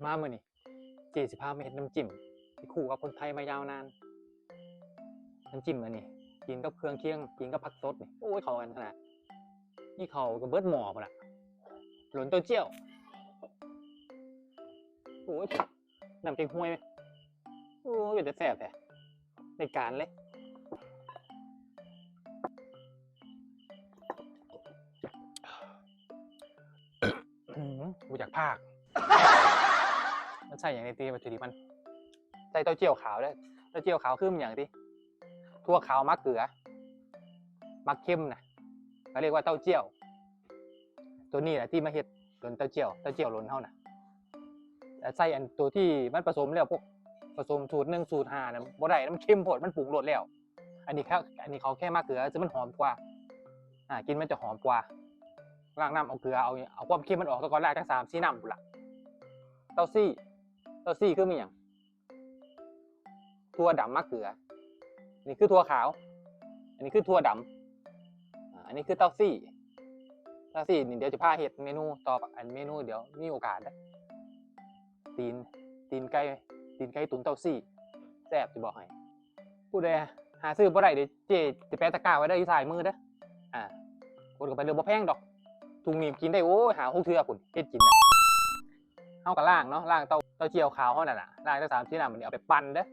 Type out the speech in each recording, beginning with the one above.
ມາມື້ນີ້ເຈ້ຊິພາມາເຮັດນ້ຳຈິ້ມທີ່ຄູ່ກັບຄົນໄທມາຍາວນານ. ນ້ຳຈິ້ມອັນນີ້ ກິນກັບເຄື່ອງຄຽງ ກິນກັບຜັກສົດນີ້ ໂອ້ຍ ເຂົ້າກັນຂະໜາດ. ນີ້ເຂົ້າກໍເບິດໝໍ້ພຸ້ນລະ. ຫຼົນເຕົ້າຈ້ຽວ ໂອ້ຍ ນ້ຳເກັກຮວຍ ໂອ້ຍ ເປັນຕາແຊບແທ້ ໄດ້ການເລີຍ. ອືມ ບໍ່ຢາກພາກ. ມັນໃສ່ຫຍັງແດ່ຕິ ວັດຖຸດິບມັນ? ໃສ່ເຕົ້າຈ້ຽວຂາວເດີ້. ເຕົ້າຈ້ຽວຂາວຄືມັນຫຍັງຕິ? ຖົ່ວຂາວໝັກເກືອ ໝັກເຄັມນະ ເຂົາເອີ້ນວ່າເຕົ້າຈ້ຽວ. ໂຕນີ້ແຫຼະທີ່ມາເຮັດຫຼົນເຕົ້າຈ້ຽວ ເຕົ້າຈ້ຽວຫຼົນເຮົານະ. ແຕ່ໃສ່ອັນໂຕທີ່ມັນປະສົມແລ້ວ ພວກປະສົມສູດໜຶ່ງ ສູດຫ້ານະ ບໍ່ໄດ້ນະ ມັນເຄັມໂພດ ມັນປຸງລົດແລ້ວ. ອັນນີ້ເຂົາ ອັນນີ້ເຂົາແຄ່ໝັກເກືອ ຊຶ່ງມັນຫອມກວ່າ ອ່າ ກິ່ນມັນຈະຫອມກວ່າ. ລ້າງນ້ຳເອົາເກືອ ເອົາ ເອົາຄວາມເຄັມມັນອອກຊະກ່ອນ ລ້າງຈັກສາມສີ່ນ້ຳພຸ້ນລະ. ເຕົ້າຊີ້ ເຕົ້າຊີ້ຄືມີຫຍັງ? ຖົ່ວດຳໝັກເກືອ. ນີ້ຄືຖົ່ວຂາວ ອັນນີ້ຄືຖົ່ວດຳ ອ່າ ອັນນີ້ຄືເຕົ້າຊີ້. ເຕົ້າຊີ້ນີ້ດຽວຈະພາເຮັດເມນູຕໍ່ໄປ ອັນເມນູດຽວມີໂອກາດເດີ້. ຕີນ ຕີນໄກ່ ຕີນໄກ່ຕຸນເຕົ້າຊີ້ ແຊບ ຈະບອກໃຫ້. ຜູ້ໃດຫາຊື້ບໍ່ໄດ້ເດ້ ເຈ້ຈະແປະຕະກ້າໄວ້ເດີ້ ຢູ່ຊ້າຍມືເດີ້. ອ່າ ກົດເຂົ້າໄປເລີຍ ບໍ່ແພງດອກ ຖົ່ວນີ້ກິນໄດ້ ໂອ້ຍ ຫ້າຫົກເທື່ອພຸ້ນ ເຮັດກິນນະ. ເຮົາກໍລ້າງເນາະ ລ້າງເຕົ້າ ເຕົ້າຈ້ຽວຂາວເຮົານັ້ນນະ ລ້າງຈັກສາມສີ່ນ້ຳ ບາດນີ້ເອົາໄປປັ່ນເດີ້.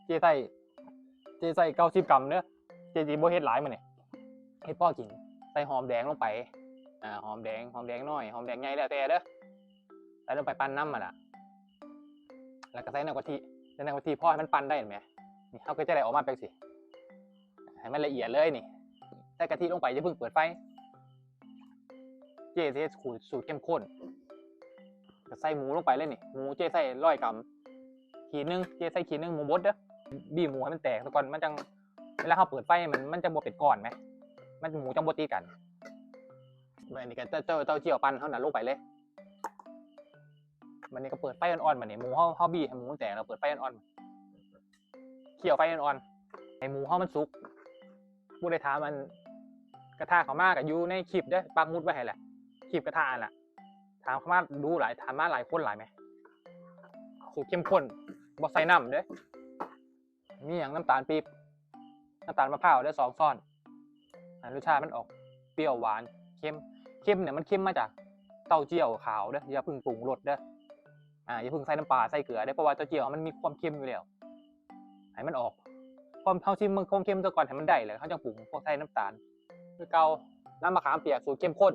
ເຈ້ໃສ່ ເຈ້ໃສ່ເກົ້າສິບກຣາມເດີ້ ເຈ້ຊິບໍ່ເຮັດຫຼາຍມື້ນີ້ ເຮັດພໍກິນ. ໃສ່ຫອມແດງລົງໄປ ອ່າ ຫອມແດງ ຫອມແດງນ້ອຍ ຫອມແດງໃຫຍ່ ແລ້ວແຕ່ເດີ້ ໃສ່ລົງໄປປັ່ນນຳຫັ້ນລະ. ແລ້ວກໍໃສ່ນ້ຳກະທິ ໃສ່ນ້ຳກະທິພໍໃຫ້ມັນປັ່ນໄດ້ແມ່ນບໍ່? ນີ້ເຮົາກໍຈະໄດ້ອອກມາແບບຊີ້ ໃຫ້ມັນລະອຽດເລີຍນີ້. ໃສ່ກະທິລົງໄປ ຢ່າເພິ່ງເປີດໄຟ. ເຈ້ຊິເຮັດສູດເຂັ້ມຂຸ້ນ ກໍໃສ່ໝູລົງໄປເລີຍນີ້. ໝູເຈ້ໃສ່ຮ້ອຍກຣາມ ຂີດໜຶ່ງ ເຈ້ໃສ່ຂີດໜຶ່ງ ໝູບົດເດີ້. ບີບໝູໃຫ້ມັນແຕກຊະກ່ອນ ມັນຈັ່ງ ເວລາເຮົາເປີດໄຟ ມັນ ມັນຈັ່ງບໍ່ເປັນກ້ອນແໝ ມັນ ໝູຈັ່ງບໍ່ຕິດກັນ. ບາດນີ້ກໍເຕົ້າ ເຕົ້າ ເຕົ້າຈ້ຽວປັ່ນເຮົານະລົງໄປເລີຍ. ບາດນີ້ກໍເປີດໄຟອ່ອນໆ ບາດນີ້ໝູເຮົາ ເຮົາບີບໃຫ້ໝູມັນແຕກແລ້ວເປີດໄຟອ່ອນໆ ຂ້ຽວໄຟອ່ອນໆ ໃຫ້ໝູເຮົາມັນສຸກ. ຜູ້ໃດຖາມອັນກະທະເຂົ້າມາ ກໍຢູ່ໃນຄລິບເດີ້ ປັກໝຸດໄວ້ໃຫ້ແຫຼະ ຄລິບກະທະຫັ້ນລະ. ຖາມເຂົ້າມາດູຫຼາຍ ຖາມມາຫຼາຍຄົນຫຼາຍແໝ. ສູດເຂັ້ມຂຸ້ນ ບໍ່ໃສ່ນ້ຳເດີ້. ມີຫຍັງ? ນ້ຳຕານປີບ ນ້ຳຕານມະພ້າວເດີ້ ສອງຊ້ອນ. ອ່າ ລົດຊາດມັນອອກປ່ຽວຫວານເຄັມ ເຄັມນີ້ມັນເຄັມມາຈາກເຕົ້າຈ້ຽວຂາວເດີ້ ຢ່າເພິ່ງປຸງລົດເດີ້. ອ່າ ຢ່າເພິ່ງໃສ່ນ້ຳປາໃສ່ເກືອເດີ້ ເພາະວ່າເຕົ້າຈ້ຽວມັນມີຄວາມເຄັມຢູ່ແລ້ວ. ໃຫ້ມັນອອກ ຄວາມ ເຮົາຊິເບິ່ງຄວາມເຄັມຊະກ່ອນ ໃຫ້ມັນໄດ້ ແລ້ວເຮົາຈັ່ງປຸງ ພວກໃສ່ນ້ຳຕານຄືເກົ່າ. ນ້ຳມະຂາມປຽກສູດເຂັ້ມຂຸ້ນ